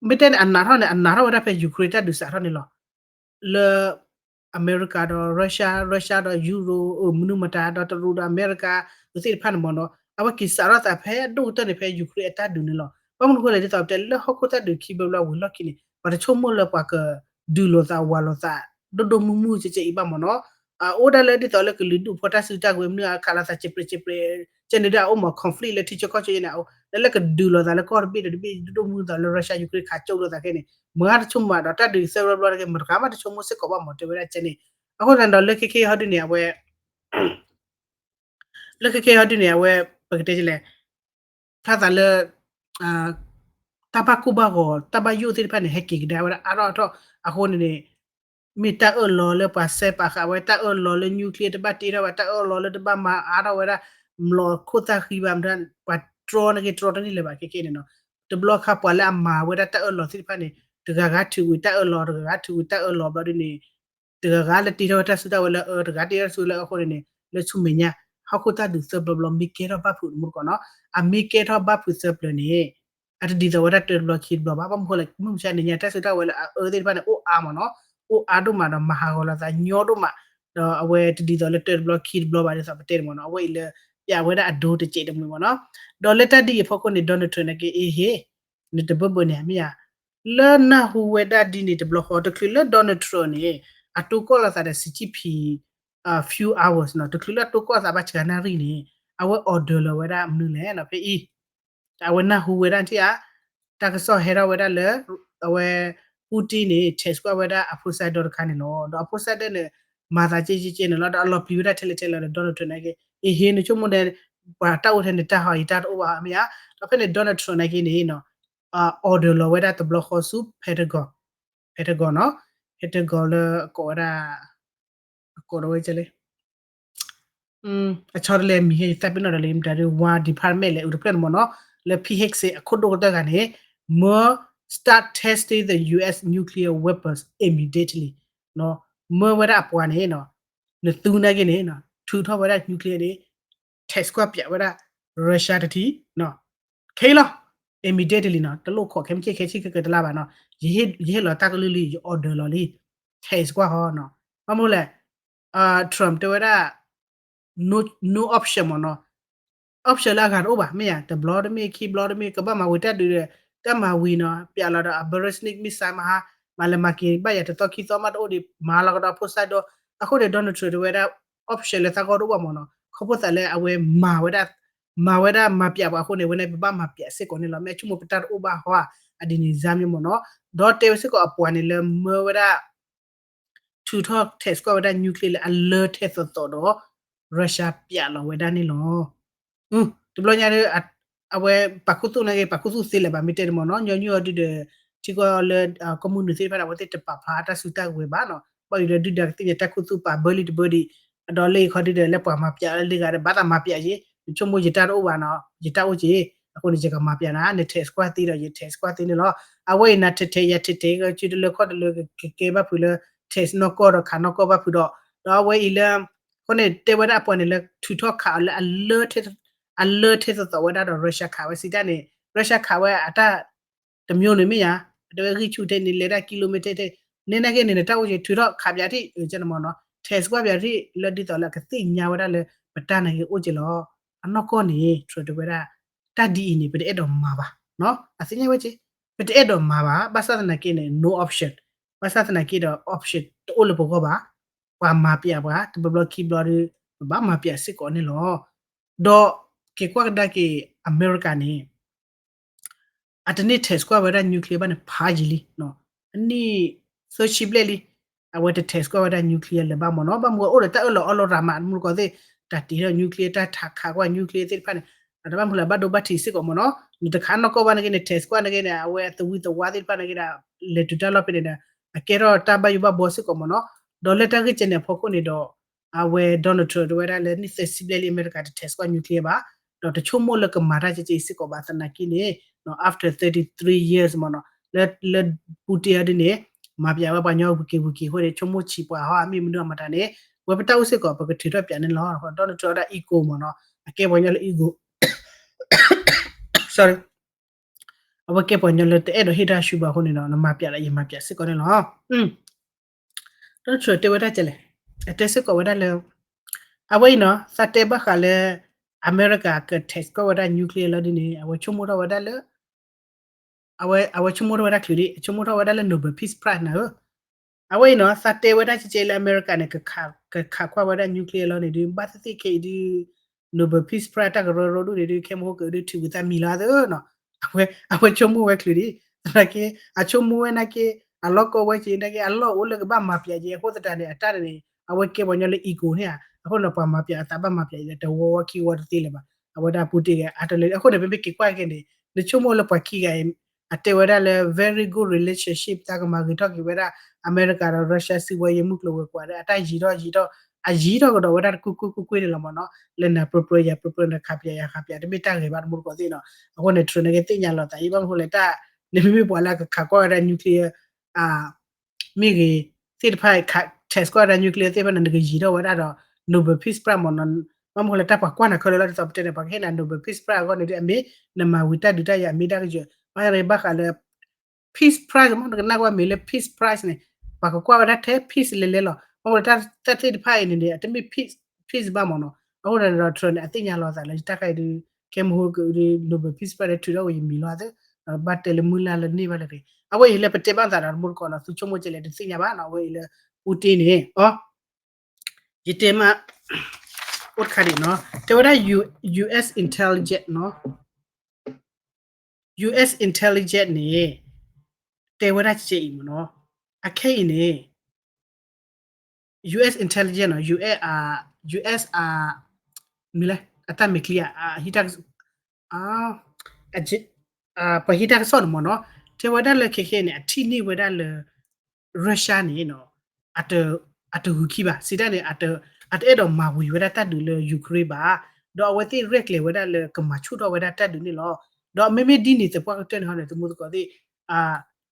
မ့ၢ်တဲန့ၣ် အနးထီၣ်န့ၣ် အနးထီၣ်ဝဲဒၣ်ဖဲ Ukraine တၢ်ဒုးစးထီၣ်န့ၣ်လီၤ. လၢ အမဲရကၤဒီး Russia, Russia ဒီး Europe မနုၤမတၤ ဒီးတရူးဒီးအမဲရကၤ အဝဲသ့ၣ်တဖၣ်န့ၣ်မ့ၢ်နီၤ အဝဲက့ၤစးထီၣ်သးဖဲဒိၣ်ကတၢၢ်န့ၣ် ဖဲ Ukraine အတၢ်ဒုးန့ၣ်လီၤ. ဘၣ်မနုၤအဃိလဲၣ် ဒ်သိးပတဲလၢဟီၣ်ခိၣ်တၢ်ဒုးခံဘျီဘျီဝံၤလီၢ်ခံန့ၣ် ပှၤတဆိကမိၣ်လၢပှၤကဒုးလိာ်သးဝးလိာ်သး ဒိၣ်ဒိၣ်မုၢ်မုၢ်ကဲကဲအံၤဘၣ်မ့ၢ်နီၤ အအိၣ်ဒၣ်လၢဒ်သိးလၢကလုာ်ဒူၣ်ဖိတၢ်စုတၢ်ကဝဲၤမနုၤအခးလိာ်သး စဲးပြဲးစဲးပြဲး ကဲန့ၣ်ဒုးအအိၣ်မး conflict လၢထံဆၢကီၢ်ဆၢယဲန့ၣ် လၢလၢကဒုးလိာ်သးလၢကီၢ်တဘ့ၣ်ဒီးတဘ့ၣ် ဒိၣ်ဒိၣ်မုၢ်မုၢ်သိးလၢ Russia Ukraine ခးကၠိလိာ်သးခဲန့ၣ် မတၤတဆိကမိၣ်ဘၣ်ဒီးတၢ်ဒုးသၢဘျီဘျီတက့ၢ် မတဂၤမးတဆိကမိၣ်စ့ၢ်ကီးဘၣ်မ့ၢ်တဲဝဲဒၣ်ကဲန့ၣ် အဃိသတးဒီးလၢခဲခဲဟီဒုန့ၣ် အဝဲ လၢခဲခဲဟီဒုန့ၣ် အဝဲ ပကတဲလဲၣ် ဖျါသးလၢ တၢ်ဘၣ်ကိၢ်ဘၣ်ဂီၤ တၢ်ဘၣ်ယိၣ်သ့ၣ်တဖၣ်န့ၣ် ဟဲက့ၤကဒါဝဲဒၣ်အါထီၣ်အါထီၣ် အဃိန့ၣ်န့ၣ် မ့ၢ်တၢ်အၢၣ်လီၤလၢပှၤစဲးပာ်ဃာ်ဝဲ တၢ်အၢၣ်လီၤလၢ nuclear တဘၣ်တ့ထီၣ်ဘၣ် တၢ်အၢၣ်လီၤလၢတဘၣ်မၤအါထီၣ်ဝဲဒၣ် မျိာ်ခိၣ်သၣ်ဃံဘၣ် ပှၤတြီန့ၢ်က့ၤတြီတန့ၢ်လၢၤဘၣ်ခဲခဲန့ၣ်နီၤ တဘျီခါပှၤလၢအမၤဝဲဒၣ်တၢ်အၢၣ်လီၤသ့ၣ်တဖၣ်န့ၣ် တဂၤဂၤထုးဝံၤတၢ်အၢၣ်လီၤ တဂၤဂၤထုးဝံၤတၢ်အၢၣ်လီၤဘျီဒ်န့ၣ် တဂၤဂၤလၢတ့ထီၣ်ဝဲတၢ်စုတၢ်ဝဲၤလၢအၢ တဂၤတ့ထီၣ်စုလၢအၢအဃိန့ၣ်န့ၣ် လၢဆူမဲာ်ညါ ဟီၣ်ခိၣ်တၢ်ဒုးသၢဘျီဘျီမ့ၢ်ကဲထီၣ်ဘၣ်ဖုးတမူတကိးနီၤ အမ့ၢ်ကဲထီၣ်ဘၣ်ဖုးသၢဘျီန့ၣ် အတဒ်သိးဝဲဒၣ်တၢတဘျီခံတဘျီဘၣ် ဘၣ်မနုၤဃိလဲၣ် မုၢ်မဆါန့ၣ်ညါ တၢ်စုတၢ်ဝဲၤလၢအအၢသ့ၣ်တဖၣ်န့ၣ် အိၣ်အါမ့ၢ်နီၤ အိၣ်အါဒိၣ်မးဒီး မၤဟးဂီၤလိာ်သးညီဒိၣ်မး ဒီးအဝဲတဒ်သိးလၢတၢတဘျီခံတဘျီဘၣ်ဒ်သိးပတဲန့ၣ်မ့ၢ်နီၤ အဝဲအံၤလၢ ပျးဝဲဒၣ်အဒိတစဲးတမှဲၤမ့ၢ်နီၤ ဒီးလၢတၢ်ဒ်အံၤအဖီခိၣ်န့ၣ် Donald Trump န့ၣ်က့ အ့ဟ့ၣ် နတဘၢဘၢန့ၣ်မ့ၢ်ဧါ လၢနၢ်ဟူဝဲဒၣ်ဒ်န့ၣ်တဘျီဃီ တချုးလၢ Donald Trump န့ၣ် အတိၢ်ကီၢ်လိာ်သးဒီး Xi Jinping few hours နီၤ တချုးလၢအတိၢ်ကီၢ်သးဘၣ်စှၤနၣ်ရံၣ်န့ၣ် အဝဲ order လီၤဝဲဒၣ်မနုၤလဲၣ်နီၤ ဖဲအံၤ အဝဲနၢ်ဟူဝဲဒၣ်ထံၣ်ဧါ တၢ်ကစီၣ်ဟဲထီၣ်ဝဲဒၣ်လၢ အဝဲ Putin န့ၣ် test ကွၢ်ဝဲဒၣ်အ Poseidon တခါန့ၣ်လီၤ ဒီးအ Poseidon န့ၣ် မၤသးကဲကဲကဲန့ၣ်လီၤ ဒီးအလီၤပျံၤဝဲဒၣ်ထဲလဲၣ်ထဲလဲၣ်ဒီး Donald Trump န့ၣ်က့ အ့ဟ့ၣ် နဆိကမိၣ်န့ၣ် ပှၤတၢ်အိၣ်ထဲန့ၣ်တၢ်ဟီယတၢ်တအိၣ်ဘၣ်မ့ၢ်ဧါ ဒီးဖဲန့ၣ် Donald Trump န့ၣ်က့န့ၣ် order လီၤဝဲဒၣ်တဘျီဃီဆူ Pentagon Pentagon နီၤ Pentagon လၢအကိးဝဲဒၣ် အကိးဒီးဝဲကဲလဲၣ် အဆီတလဲမံၤဟဲယသးပ့ၤနီၣ်ဒီး လၢမတၤဒုး War Department လဲၣ် အုးတဖျၢၣ်န့ၣ်မ့ၢ်နီၤ လၢ ဖံဟ့ၣ်စ့ အခိၣ်ဒိၣ်ကတၢၢ်ဂၤန့ၣ် မၢ start testing the U S nuclear weapons immediately နီၤ မၢဝဲဒၣ်အပှၤန့ၣ်နီၤ နသူန့ၣ်က့န့ၣ် ထုးထီၣ်ဝဲဒၣ် nuclear န့ၣ် test ကွၢ်ပျးဝဲဒၣ် Russia တထံၣ် ခဲလီၤ immediately နီၤ တလိၣ်ခိးခဲမုၢ်ဆ့ၣ် ခဲဆ့ၣ်ခဲကတလါဘၣ်နီၤ ယဟ့ၣ်လီၤတၢ်ကလုၢ်လံ ယ order လီၤလံ test ကွၢ်ဟီနီၤ ဘၣ်မနုၤလဲၣ် Trump တဲဝဲဒၣ် no option မ့ၢ်နီၤ option လၢအဂၤတအိၣ်ဘၣ် မ့ၢ်ယါ တဘျီတမ့ၢ်ခံဘျီတမ့ၢ် ကဘၣ်မၤဝံၤတၢ်ဒုးဒီး တၢ်မၤဝံၤနီၤ ပျးလီၤဒီးအ ballistic missile မဟါ မၤလဲၤမၤက့ၤဘၣ်ယၤတသီခံသီမးတအိၣ်ဒံး မၤလီၤကဒီး Poseidon အဃိန့ၣ် Donald Trump တဲဝဲဒၣ် option လၢသးဂီၢ်တအိၣ်ဘၣ်မ့ၢ်နီၤ ခီဖျိသးလၢအဝဲမၤဝဲဒၣ် မၤဝဲဒၣ်မၤပျးပှၤအဃိန့ၣ် ဝဲန့ၣ်ပဘၣ်မၤပျးစ့ၢ်ကီးန့ၣ်လီၤ မ့ၢ်ဆိကမိၣ်ပတၢ်တအိၣ်ဘၣ်ဟီဧါ အဒ်န့ၣ် စါမ့ၢ်မ့ၢ်နီၤ ဒီးတဲဝဲစ့ၢ်ကီးအပှၤန့ၣ်လၢမၢဝဲဒၣ် ထုးထီၣ် test ကွၢ်ဝဲဒၣ် nuclear လၢအလၢထဲသိးသိးဒီး Russia ပျးလီၤဝဲဒၣ်န့ၣ်လီၤ တဘျီညါဒီး အဝဲပာ်ခူသူၣ်န့ၣ်က့ ပာ်ခူသူၣ်သ့လၢၤဘၣ် မ့ၢ်တဲတမ့ၢ်နီၤ ညီနုၢ်အီၤဒုဒီး ထံကီၢ်လၢ ကီၢ်မုၢ်နုာ်သ့ၣ်တဖၣ်ဒီး အဝဲသ့ၣ်တပာ်ဖျါတၢ်စုတၢ်ဝဲၤဘၣ်နီၤ ဘၣ်ယိၣ်ဒီးဒုၣ်ဒါကသ့ၣ်ညါတၢ်ခူသူၣ်ပာ်ဘၢလံတဘၢဒံး, အဒီးလၢယခီဒုဒီး လၢပှၤမၤပျးလၢလ့ဂၤဒီး ဘၣ်သးမၤပျးယ့, နဆိကမိၣ်ယတၢ်တအိၣ်ဘၣ်နီၤ, ယတၢ်အိၣ်က့, အဃိန့ၣ် ယကမၤပျးနၤ, န tax ကွၢ်သ့ဒီး ယ tax ကွၢ်သ့န့ၣ်လီၤ. အဝဲအံၤနၤထဲးထဲးယၤထဲးထဲး စုတလၢခီၣ်တလၢ ကကဲဘၣ်ဖုးလၢ tax နီၢ်ကီၢ်ဒီးခးနီၢ်ကီၢ်ဘၣ်ဖုးဒီး, ဒီးအဝဲအံၤလၢ အဃိန့ၣ် တဲဝဲဒၣ်အပှၤန့ၣ်လၢ ထုးထီၣ်ခးအီၤလၢ အလၢထဲသိးသိးဝဲဒၣ်ဒီး Russia ခးဝဲစံးတၢ်န့ၣ် Russia ခးဝဲအတၢ် တမျိုးန့ၣ်မ့ၢ်ဧါ, တဲဝဲဂံၢ်ဆူၣ်ထဲန့ၣ် လဲၤတၢ် kilometer ထဲ, န့ၣ်နာ်က့န့ၣ် နတၢ်အိၣ်က့ၤ ထုးထီၣ်ခးပၠးထံၣ် ကမနီၤ, tax ကွၢ်ပၠးထံၣ် လၢဒ်သိးလၢအကသ့ၣ်ညါဝဲဒၣ်လၢ ပတၢ်နာ်က့အိၣ်က့ၤလီၤ. အနီၢ်ကီၢ်န့ၣ် Trump တဲဝဲဒၣ် တၢ်ဒ်အံၤန့ၣ် ပတအဲၣ်ဒိးမၤဘၣ်, အသ့ၣ်ညါဝဲက့, ပတအဲၣ်ဒိးမၤဘၣ်, ဘၣ်ဆၣ်သနာ်က့န့ၣ် no option, ဘၣ်ဆၣ်သနာ်က့ဒီး option တအိၣ်လၢပဂီၢ်ဘၣ်, ပှၤမၤပျးပှၤ တဘျီဘျီခံဘျီဒီး ပဘၣ်မၤပျးစ့ၢ်ကီးန့ၣ်လီၤ. ဒီးက့ၤကွၢ်ကဒါက့ၤ အမဲရကၤန့ၣ် အတန့ၢ် tax ကွၢ်ဝဲဒၣ် nuclear ဘၣ်န့ၣ် ဖးယံာ်လံ, အနံၣ်သၢဆံဘျဲၣ်လံ, အဝဲတ tax ကွၢ်ဝဲဒၣ် nuclear လၢၤဘၣ်မနီၤ, ဘၣ်မနုၤအိၣ်ဒီးတၢ်အၢၣ်လီၤအီလီၤရၤမး တမူတကိးသ့ၣ်, တၢ်တ့ထီၣ် nuclear တၢ်ထးခးကွၢ် nuclear သ့ၣ်တဖၣ်န့ၣ်, တဘၣ်မနုၤလၢဘၣ်ဒိဘၣ်ထံးစ့ၢ်ကီးမနီၤ, နတခးနီၢ်ကီၢ်ဘၣ်နာ်က့ န tax ကွၢ်နာ်က့န့ၣ် အဝဲသဝံသဝါသ့ၣ်တဖၣ်နာ်က့ဒီး လဲၤတုၤတၢ်လီၢ်ဖဲန့ၣ်ဒီး အကဲထီၣ်တၢ်ဘၣ်ယိၣ်ဘၣ်ဘှီစ့ၢ်ကီးမနီၤ, ဒီးလၢတၢ်ဂ့ၢ်ကဲန့ၣ်အဖီခိၣ်န့ၣ်ဒီး အဝဲ Donald Trump တဲဝဲဒၣ်လၢနံၣ်သၢဆံဘျဲၣ်လံ အမဲရကၤတ tax ကွၢ် nuclear ဘၣ်, ဒီးတဆိကမိၣ်လၢကမၤတၢ်ကဲကဲအံၤစ့ၢ်ကီးဘၣ်သနာ်က့န့ၣ်, after thirty three years မနီၤ, လၢ လၢ Putin အီၤဒ်န့ၣ် မၤပျးဝဲပှၤကညီဝံၤက့ၤဝံၤက့ၤအဃိန့ၣ် ဆိကမိၣ်ဆံးပှၤဟီ အမ့ၢ်မနုၤအမတၤန့ၣ် ဝဲပတၢ်အိၣ်စ့ၢ်ကီး ပကထုးထီၣ်ပၠးန့ၣ်လီၤ. Donald Trump အီၤဒၣ် ego မနီၤ, အကဲပှၤကညီလၢ ego, sorry, အဝဲကဲပှၤကညီလၢတအဲၣ်ဒိးဟ့ၣ်တၢ်ဆူၣ်ဘၣ်အဃိန့ၣ်ဒီး နမၤပျးလၢယမၤပျးစ့ၢ်ကီးန့ၣ်လီၤ. Donald Trump တဲဝဲဒၣ်ကဲလဲၣ်, အတဲစ့ၢ်ကီးဝဲဒၣ်လၢ အဝဲအံၤနီၤ သးတဲဘၣ်ဃးလၢ အမဲရကၤက tax ကွၢ်ဝဲဒၣ် nuclear လီၤဒ်န့ၣ် အဝဲဆိကမိၣ်ထီၣ်ဝဲဒၣ်လၢ အဝဲ အဝဲဆိကမိၣ်ထီၣ်ဝဲဒၣ်ချုးဒ် ဆိကမိၣ်ထီၣ်ဝဲဒၣ်လၢ Nobel Peace Prize နၤဧၢ, အဝဲအံၤနီၤ သးတဲဝဲဒၣ်ကဲကဲလၢအမဲရကၤန့ၣ် ကခးကွၢ်ဝဲဒၣ် nuclear လီၤန့ၣ်ဒုး ဘၣ်သ့ၣ်သ့ၣ်ခဲအံၤဒုး Nobel Peace Prize တၢ်ကရၢကရိဒ်န့ၣ်ဒုး ခဲမဟိကဒုးထံၣ်ဝံၤသးမံၤလီၤသၢနီၤ, အဝဲ အဝဲဆိကမိၣ်ဝဲချုးဒ် သနာ်က့ အဆိကမိၣ်ဝဲနာ်က့ အလီၢ်ကီဝဲက့ၤနာ်က့ အလီၢ်အိၣ်လၢကဘၣ်မၤပျးက့ၤအဃိသတးန့ၣ် အတၢ်န့ၣ် အဝဲကဲပှၤကညီလၢ ego န့ၣ်ဧါ, အဃိန့ၣ် ပှၤမၤပျးအသးဘၣ်မၤပျးလၢ တဝီဝီခံဝီတသ့လၢၤဘၣ်, အဝဲဒၣ် Putin ဂ့ၤ အါတလၢ အဃိန့ၣ် ပမ့ၢ်က့ၤကွၢ်က့ၤန့ၣ် နဆိကမိၣ်လၢပှၤခံဂၤအံၤ အတဲဝဲဒၣ်လၢ very good relationship တၢ်ကမၤဂ့ၤထီၣ်က့ၤဝဲဒၣ် အမဲရကၤဒီး Russia စုဝဲယမုၢ်ကျိၤဝဲၤကွာ်ဒီး အတၢ်ယံၤထီၣ်ယံၤထီၣ် အယံၤထီၣ်ကဒီးဝဲဒၣ်တကွ့ၢ်ကွ့ၢ်ကွ့ၢ်ကွ့ၢ်န့ၣ်လီၤမနီၤ, လၢနၤပြၢပြၢယၤပြၢပြၢ နခးပျးယၤခးပျး တမ့ၢ်တၢ်ဂ့ၤဘၣ်တမူတကိးသ့ၣ်နီၤ, အဃိန့ၣ် Trump နာ်က့သ့ၣ်ညါလီၤသးအံၤ ဘၣ်မနုၤဃိလဲၣ်တၢ် နမ့မ့ၢ်ပှၤလၢအကခးကွၢ်ဝဲဒၣ် nuclear မ့ၢ်ဂ့ၤ သ့ၣ်တဖၣ် tax ကွၢ်ဝဲဒၣ် nuclear သ့ၣ်တဖၣ်န့ၣ် နကယံၤထီၣ်ဝဲဒၣ်ဒီး Nobel Peace Prize မနီၤ, ဘၣ်မနုၤဃိလဲၣ်တၢ်ပှၤကွၢ်နၤခဲလၢာ်လီၤ ဒ်သိးပတဲန့ၣ် ပှၤကဟ့ၣ်နၤ Nobel Peace Prize အဂီၢ်န့ၣ်ဒုး အမ့ၢ်နမၤဝံၤတၢ်ဒုးတၢ်ယၤ အမ့ၢ်ဒၣ်ကယၢၤ ဘၣ်ဆၣ်ဘၣ်ဃးလၢ peace prize မ့ၢ် နကနၣ်ကွၢ်မ့ၢ်လၢ peace prize န့ၣ် ပှၤကကွၢ်ဝဲဒၣ်ထဲ peace လဲၤလဲၤလီၤ. အဃိဒီးတၢ်သ့ၣ်တဖၣ်အံၤန့ၣ်န့ၣ် အတမ့ၢ် peace peace ဘၣ်မ့ၢ်နီၤ. အဃိဒီး Trump န့ၣ် အသ့ၣ်ညါလီၤအသးလၢတၢ်ခါအံၤဒုး ခဲမဟိကဒုး Nobel Peace Prize ဒီးထုးထီၣ်ဝဲယမံၤလီၤသး ဘၣ်တဲလၢမုၢ်လၢ်လၢန့ၢ်ဘၣ်လၢၤတဂ့ၤ. အဝဲအံၤလၢပတဲဘၣ်သးဒီးတမူတကိးနီၤ သုဆိကမိၣ်ကဲလဲၣ်တသ့ၣ်ညါဘၣ်နီၤ. အဝဲအံၤလၢ Putin န့ၣ် အီ ယတဲမး အိၣ်တခါဒံးနီၤ တဲဝဲဒၣ် US intelligence နီၤ US intelligence န့ၣ် တဲဝဲဒၣ်ကဲအံၤမ့ၢ်နီၤ အခဲအံၤန့ၣ် US intelligence နီၤ US အ US အ မ့ၢ်လဲၣ် အတၢ်မဲာ်ချံအ ဟံးတၢ် ပှၤဟံးတၢ်ကစီၣ်န့ၣ်မ့ၢ်နီၤ တဲဝဲဒၣ်လၢခဲခဲန့ၣ် အထံၣ်န့ၢ်ဝဲဒၣ်လၢ Russia န့ၣ် အတဂုၤခံဘၣ် စံးတၢ်န့ၣ် အတအဲၣ်ဒိးမၤဝံၤဝဲဒၣ်တၢ်ဒုးလၢ Ukraine ဘၣ် ဒီးအဝဲသ့ၣ်ရဲၣ်ကျဲၤဝဲဒၣ်လၢကမၤဆူၣ်ထီၣ်ဝဲဒၣ်တၢ်ဒုးန့ၣ်လီၤ. ဒီးမ့မ့ၢ်ဒ်န့ၣ်သပှၢ်ကတၢၢ်န့ၣ်ဟီန့ၣ် သမူသကိးသ့ၣ်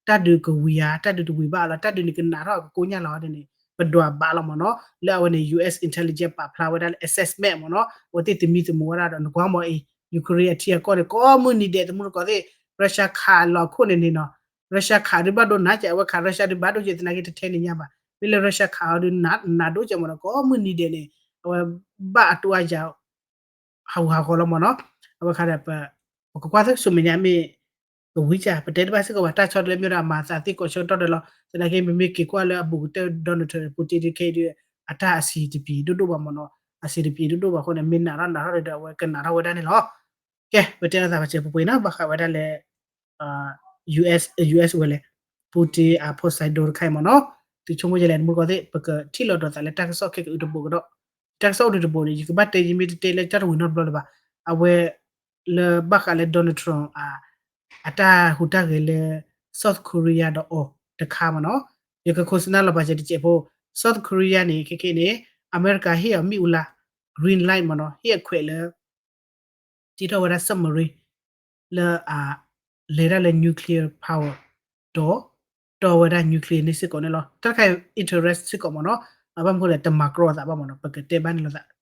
တၢ်ဒုးကဝံၤဧါ တၢ်ဒုးတဝံၤဘၣ်လီၤ တၢ်ဒုးန့ၣ်ကနးထီၣ်ကကိညၢ်လီၤဟီန့ၣ် ပဒွးဘၣ်လီၤမ့ၢ်နီၤ လၢအဝဲန့ၣ် US intelligence ပာ်ဖျါဝဲဒၣ်လၢ assessment မ့ၢ်နီၤ အဝဲသ့ၣ်သမံသမိးဝဲဒၣ်ဒီး နကွၢ်မ့ၢ်အံၤ Ukraine အထံအကီၢ်န့ၣ် ကိးမုၢ်နံၤဒဲး သမူသကိးသ့ၣ် Russia ခးလီၤခိၣ်န့ၣ်န့ၣ်နီၤ Russia ခးဒုးဘၣ်ဒိနးကဲ အဝဲခး Russia ဒုးဘၣ်ဒိကဲ သနာ်က့တထဲန့ၣ်ညါဘၣ် မ့ၢ်လၢ Russia ခးအီၤဒုးနးဒိကဲမ့ၢ်နီၤ ကိးမုၢ်နံၤဒဲးန့ၣ် အဝဲဘၣ်အတူၢ်အယၤ ဟးဂူာ်ဟးဂီၤလီၤမ့ၢ်နီၤ အဝဲခါဒီး ပကကွၢ်သ့ ဆူမဲာ်ညါမ့ၢ် ကဝံၤကၢ် ပတဲတဘၣ်စ့ၢ်ကီးဘၣ် တၢ်ဆီတလဲမ့ၢ်ဒီး အမၤသးသ့ကိးဆၢကတီၢ်ဒီးလီၤ သနာ်က့ ပမ့ၢ်က့ၤကွၢ်လၢအဘူးကတၢၢ် Donald Trump ပူတ့ဒုးခဲအံၤဒုး အတၢ်အဆံးတပျံၤဒိၣ်ဒိၣ်ဘၣ်မ့ၢ်နီၤ အဆံးတပျံၤဒိၣ်ဒိၣ်ဘၣ်အဃိန့ၣ် မ့ၢ်နးထီၣ်နးထီၣ်ဒီး အဝဲကနးထီၣ်ဝဲဒၣ်န့ၣ်လီၤ ကဲ ပတဲလိာ်သးပစဲးပှဲၤပှဲၤနီၤ ဘၣ်ဃးဝဲဒၣ်လၢ US US ဝဲလဲၣ် Putin အ Poseidon တခါအံၤမ့ၢ်နီၤ သုဆိကမိၣ်ယဲလဲၣ် တမူတကိးသ့ၣ် ပကထံၣ်လိာ်ဒီးသးလၢတၢ်ကစီၣ်ခဲကအုတဘိကဒီး တၢ်ကစီၣ်အိၣ်ဒုးတဘိန့ၣ် ယကဘၣ်တဲ ယမ့ၢ်တတဲလၢတၢ်တဝံၤနီတဘျီလၢၤဘၣ် အဝဲ လၢဘၣ်ဃးလၢ Donald Trump အတၢ်ဟူးတၢ်ဂဲၤလၢ South Korea ဒီးအီၤတခါမ့ၢ်နီၤ ယက โฆษณา လီၤပာ်စဲးတစဲးဖိ South Korea န့ၣ် ခဲခဲန့ၣ် အမဲရကၤဟ့ၣ်အီၤမ့ၣ်အူလါ green light မ့ၢ်နီၤ ဟ့ၣ်အခွဲးလၢ တ့ထီၣ်ဝဲဒၣ် submarine လၢ လဲၤဒၣ်လၢ nuclear power ဒီး တီဝဲဒၣ် nuclear န့ၣ်စ့ၢ်ကီးန့ၣ်လီၤ. တၢ်တခါ interest စ့ၢ်ကီးမ့ၢ်နီၤ ဘၣ်မနုၤဃိလဲၣ် တမၤကြီအသးဘၣ်မ့ၢ်နီၤ ပကတဲဘၣ်န့ၣ်လိာ်သး